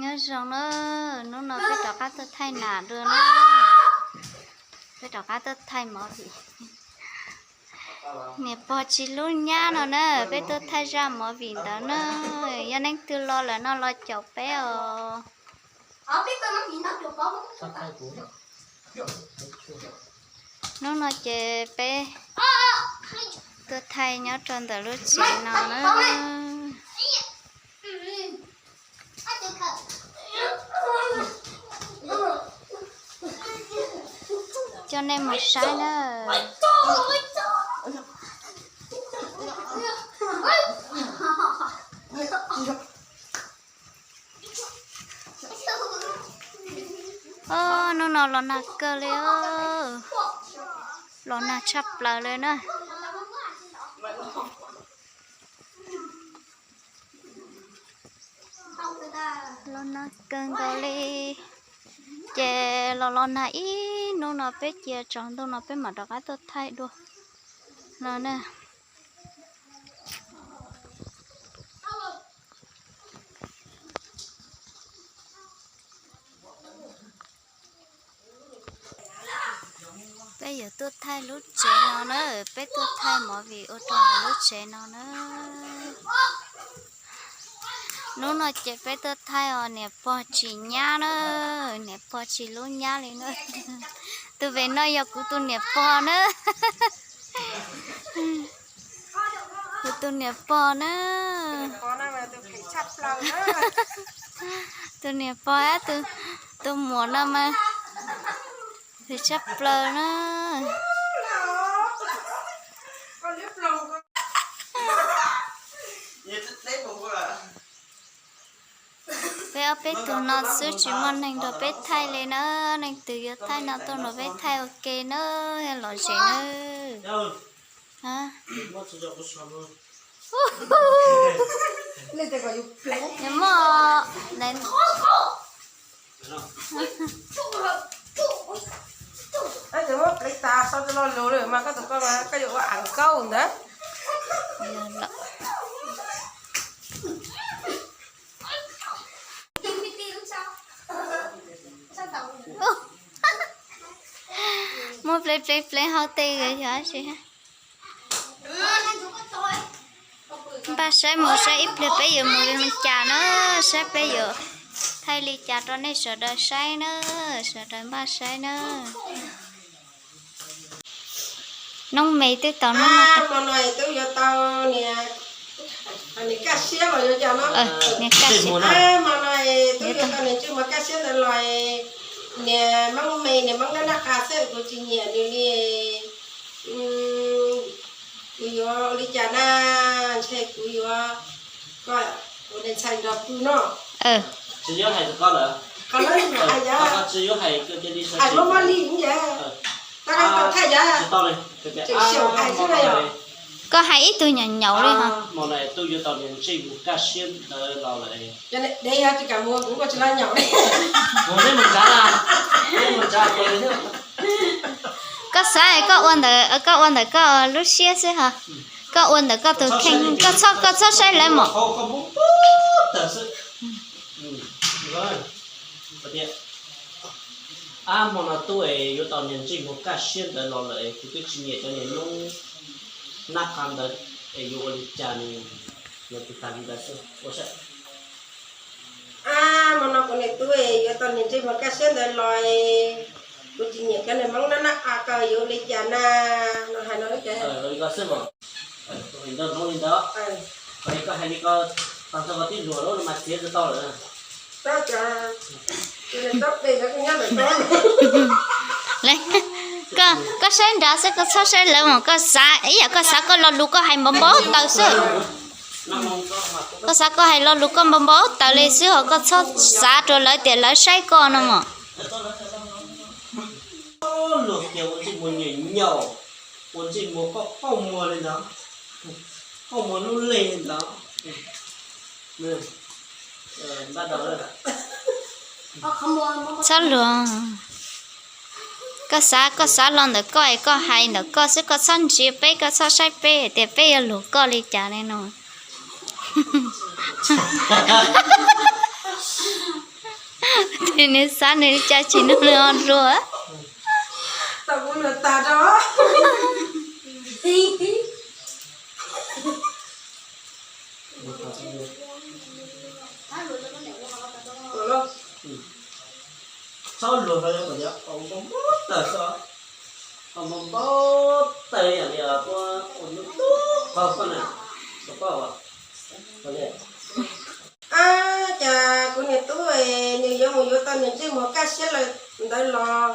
Nyob zoo na, hnub no peb rov qab tuaj thaij nas dua na. Peb rov qab tuaj thaij movie. Niam pog tsis hlub nyab no na, peb tuaj thaij zaj movie ntawd na. Yog leej twg los lawm no los caum peb os. Hnub no ces peb tuaj thaij nyob rau ntawm lub tsev no na. Coj nej mus saib na. Hnub no los nag kawg li, los nag tshaj plaws li na. Los nag kawg nkaus li. Ces los los nag ib hnub no peb cia tsaus ntuj no peb mam rov qab tuaj thaij dua no na. Peb yuav tuaj thaij lub tsev no na, peb tuaj thaij movie ua rau lub tsev no na. Hnub no ces peb tuaj thaij os, niam pog tsis nyab na, niam pog tsis hlub nyab li na. Tus pem no yog kuv tus niam pog na. Kuv tus niam pog na. Tus niam pog, tus muam no mas phem tshaj plaws na. Peb ob peb tug no xwb tsis muaj neeg nrog peb thaij li na, leej twg yuav thaij no tuaj nrog peb thaij ua ke na, lom zem na. Muaj Muab pleev tas sau rau lo lus lawm mas koj tus koj mas koj yuav ua am nkauj ntawd. Muab pleev pleev pleev hauv tej yog dab tsi? Npaj saib mus saib ib pliag peb yuav mus li cas na, saib peb yuav thaij li cas rau nej sawv daws saib na, sawv daws npaj saib na. Noob Me twb tau noob no. Hmo no twb yuav tau niam Kaj Siab los yuav cas no. Niam Kaj Siab. Hmo no twb yuav tau niam Ntsej Muag Kaj Siab ntawd los, niam Moob Me, niam Moob Nab Nab Qa xwb, kuv tsis nyiam nws li. Kuv yuav ua li cas na, ntshe kuv yuav kom kuv niam ntxhais nrog pw no. Tsis yuav hais rau koj lawm. Qhov no hais yog hais muaj muaj li yog tau tau thaj yog tseem xyaum hais xwb na yog. Koj hais ib tug nyaum nyaum li ho. Hmo no twb yuav tau niam Ntsej Muag Kaj Siab ntawd los lawm. Dev yog tsis kam mus kuv kuj tsis los nyaum li. Koj xav koj ua ntawm, koj ua ntawm koj lub siab xwb ho. Koj ua ntawm koj tus kheej, koj txhob, koj txhob saib lawv mom. Ab, hmo no twb yuav tau niam Ntsej Muag Kaj Siab ntawd los lawm es kuv twb tsis nyiam cov niam noob Nab Qa ntawd es yuav ua li cas ne, yog tus tas li ntawd xwb. Ab, hmo no kuv niam tub yuav tau niam Ntsej Muag Kaj Siab ntawd los, kuv tsis nyiam cov niam Hmoob Nab Nab Qa ko yuav ua li cas na, no hais no li ko xwb mas. Ntawd Hmoob li ntawd, koj hais li ko, tag nrho koj tib luag lawm no mas txiav tsis tau lawm. Koj saib nrad xwb, koj txhob saib lawv mas, koj xav ib yam koj xav koj lo lus koj hais npau npau taws xwb. Koj xav koj hais lo lus koj npau npau taws li xwb ho, koj txhob xav rau lawv tias lawv saib koj no mas. Luag tias ua ntsej muag nyaum nyaum, ua ntsej muag qoj qoj muag li ntawd, qoj muag lub leg li ntawd. Txhob luag. Koj xav, koj xav los ntawm koj es koj hais ntawm koj xwb, koj txhob ntsia peb, koj txhob saib peb tias peb yuav luag koj li cas li no. Nws xav nws cas tsis nug nws ho dua. Tau kuv nws tag rau. Txhob luag hlo, kom nyob qhov npau npau taws xwb, qhov npau npau taws yam li ua ntub ntub qhov koj na, koj, koj li. Ab, cas kuv niag tub nws yuav mus yuav tau niag ntsej muag kaj siab lawm ntawd los,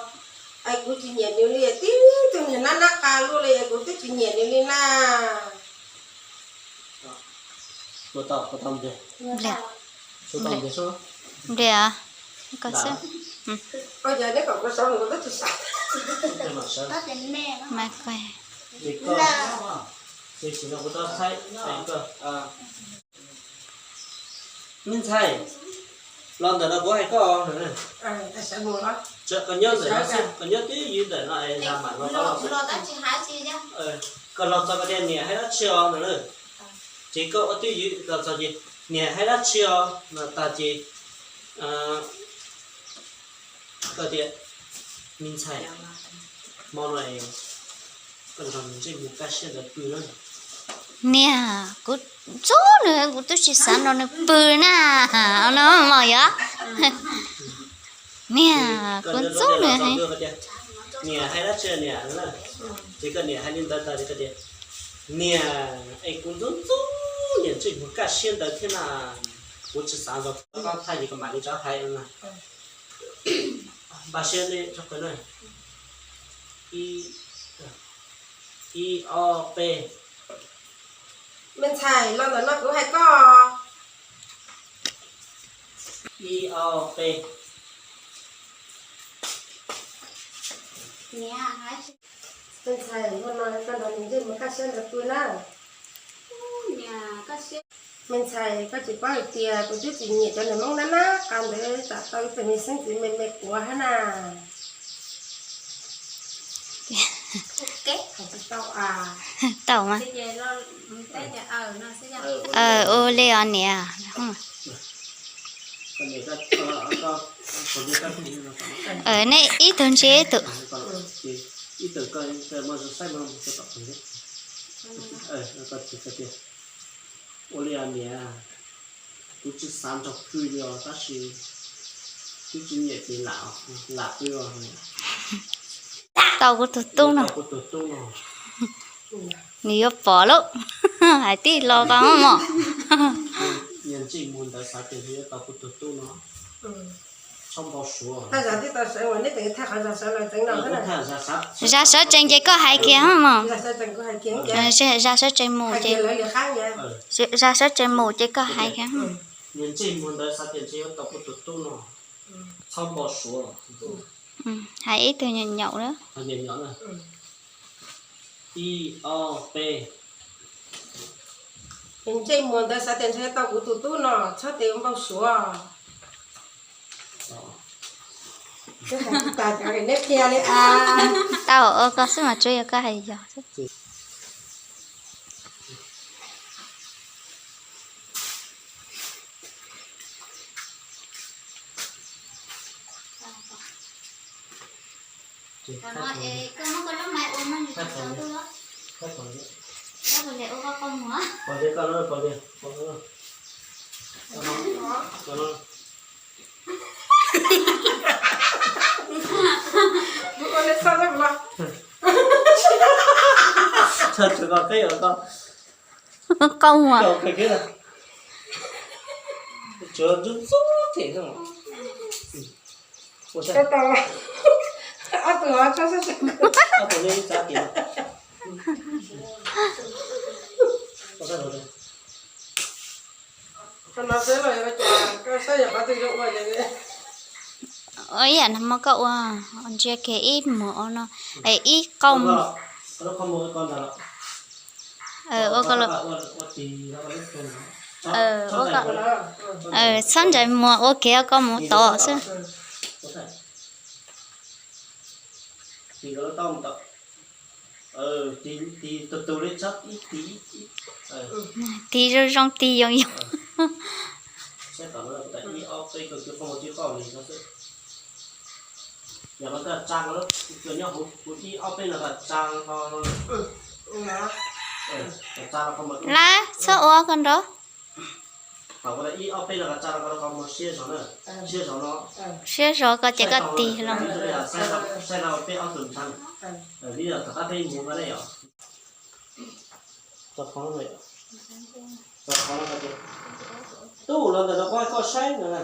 es kuv tsis nyiam nws li, tib tug niag nab nab qa luaj li es kuv twb tsis nyiam nws li na. Nplia, nplia, koj xwb. Koj yog neb kom kuv sawv mus kuv twb tsis sawv. Mas koj, me ntxhais, los ntawm no kuv hais koj, koj nyob ntawm no xwb, koj nyob twj ywm ntawm no es mam los, koj los txog koj tias niam hais dab tsi os no na. Ces koj ua twj ywm los txog ces niam hais dab tsi os no tas ces koj tias, me ntxhais, hmo no koj nrog nws ntsej muag kaj siab ntawd pw na. Niam, kuv ntxub nws, kuv twb tsis xav nrog nws pw na. No mos yog, niam, kuv ntxub nws. Niam hais dab tsi niam? Ces koj niam hais li ntawd tas ces koj tias, niam, es kuv ntxub ntxub niam ntsej muag kaj siab ntawd thiab na, kuv tsis xav nrog koj thaij ces koj mam li rov hais na. Npaj siab tso qw na. Ib, ob, peb. Me ntxhais, los ntawm no kuv hais koj. Ib, ob, peb. Me ntxhais, hmo no koj nrog niam ntsej muag kaj siab ntawd pw na. Me ntxhais, koj tsis paub hais tias kuv twb tsis nyiam cov niag Hmoob nab nab qa ntawd, tsam tau ib tug niag xeeb ntxwv me me quav hab na. Tau mas. Ua li os niam. Nej ib tug ntsia ib tug. Ua li niam, kuv tsis xav nrog pw li os, tab sis kuv tsis nyiam ces lam pw os. Tau kuv tus tub no, nws yuav pom lauj, hais tib lo ko mog. Niag ntsej muag ntawd xav tias nws yuav tau kuv tus tub no. Txhob npau suav. Zaj sawv tsees ces koj hais kiag mog. Zaj sawv tsees mus ces, zaj sawv tsees mus ces koj hais kiag. Niag ntsej muag ntawd xav tias ntshe yuav tau kuv tus tub no. Txhob npau suav. Hais ib tug nyaum nyaum na. Ib, ob, peb. Niag ntsej muag ntawd xav tias ntshe tau kuv tus tub no, txhob tias npau suav. Tau, ua koj xwb mas tsuas yog koj hais yog xwb. Qau ua. Ua ib yam no koj ua, ntsia kiag ib muag ua no, ib qau mus. Txhob ntsais muag ua kiag koj mus tod xwb. Tig zoo zoo, tig yoos yoos. Yog no koj tsa ko, koj nyob hauv kuv ib ob peb no koj tsa ko, koj tsa ko mas. Lawv txhob ua ko nrov. Thaum ko ib ob peb no koj tsa ko, ko mus siab zog na, siab zog no, siab zog ko ces koj tig los. Saib rau peb ob tug ntxhab, vim yog tom qab peb mus ko ne yom. Txog qhov no, txog qhov no ces, tub, los ntawm no kuv hais koj saib no na.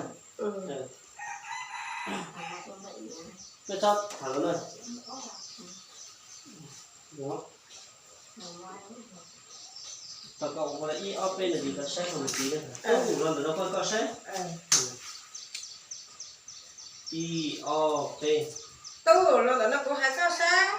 Koj txhob tham lawm na. Tau koj ua ib ob peb no ces koj saib rau mus tid na. Tub, los ntawm no kuv hais koj saib. Ib ob peb. Tub, los ntawm no kuv hais koj saib.